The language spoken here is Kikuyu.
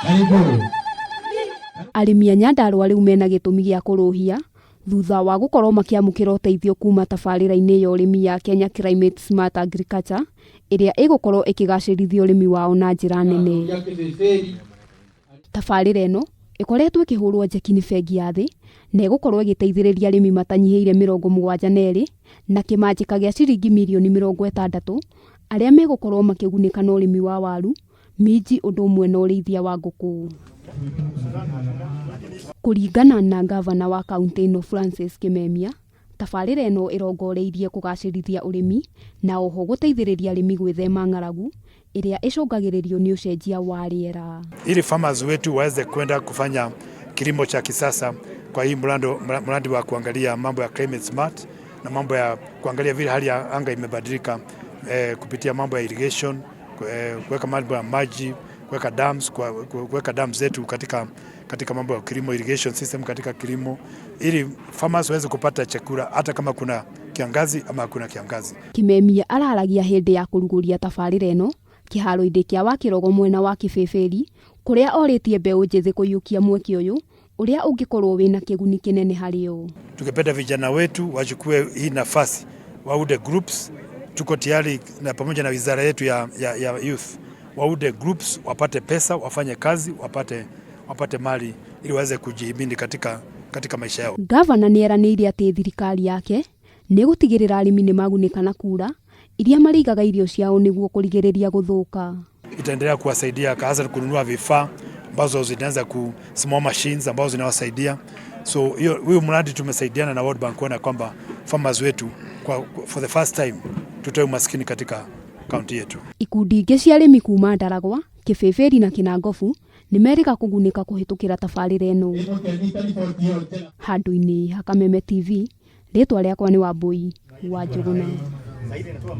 Karibu. Arĩmi a Nyandarua rĩu mena gĩtũmi gĩa kũrũhia thutha wa gũkorwo makĩamũkĩra ũteithio kuma tabarĩra-inĩ ya ũrĩmi ya Kenya Climate Smart Agriculture ĩrĩa ĩgũkorwo ĩkĩgacĩrithia ũrĩmi wao na njĩra nene. Tabarĩra ĩno ĩkoretwo ĩkĩhũrwo njeki nĩ bengi ya thĩ na ĩgũkorwo ĩgĩteithĩrĩria arĩmi matanyihĩire 72 na kĩmanjĩka gĩa ciringi mirioni 60 arĩa megũkorwo makĩgunĩka na ũrĩmi wa waru, minji ũndũ ũmwe na ũrĩithia wa ngũkũ. Kũringana na ngavana wa kaũntĩ ĩno Francis Kimemia, tabarĩra ĩno ĩrongoreirie kũgacĩrithia ũrĩmi na oho gũteithĩrĩria arĩmi gwĩthema ng'aragu ĩrĩa ĩcũngagĩrĩrio nĩ ũcenjia wa rĩera. Ili farmers wetu waweze kwenda kufanya kilimo cha kisasa kwa hii mradi wa kuangalia mambo ya climate smart na mambo ya kuangalia vile hali ya anga imebadilika kupitia mambo ya irrigation, kuweka mambo ya maji, kuweka dams, kuweka dams zetu katika mambo ya kilimo, irrigation system katika kilimo, ili farmers waweze kupata chakula hata kama kuna kiangazi ama hakuna kiangazi. Kimemia araragia hĩndĩ ya kũrugũria tabarĩra ĩno kĩharo-inĩ kĩa Wakĩrogo mwena wa Kĩbĩbĩri kũrĩa orĩtie mbeũ njĩthĩ kũiyũkia mweke ũyũ ũrĩa ũngĩkorwo wĩna kĩguni kĩnene harĩ o. Tungependa vijana wetu wachukue hii nafasi, waunde groups. Tuko tayari na pamoja na wizara yetu ya youth, waunde groups, wapate pesa, wafanye kazi, wapate mali ili waweze kujihimili katika maisha yao. Gavana nĩ eranĩire atĩ thirikari yake nĩ ĩgũtigĩrĩra arĩmi nĩ magunĩka na kura iria marĩigaga irio ciao nĩguo kũrigĩrĩria gũthũka. Itaendelea kuwasaidia hasa kununua vifaa ambazo zinaweza ku small machines ambazo zinawasaidia. So hiyo huyu mradi tumesaidiana na World Bank kuona kwamba farmers wetu for the first time tutoe umaskini katika kaunti yetu. Ikundi ingĩ cia arĩmi kuma Ndaragwa, Kĩbĩbĩri na Kĩnangobu nĩ merĩga kũgunĩka kũhĩtũkĩra tabarĩra ĩno. Handũ-inĩ ha Kameme TV, rĩtwa rĩakwa nĩ Wambui wa Njũgũna.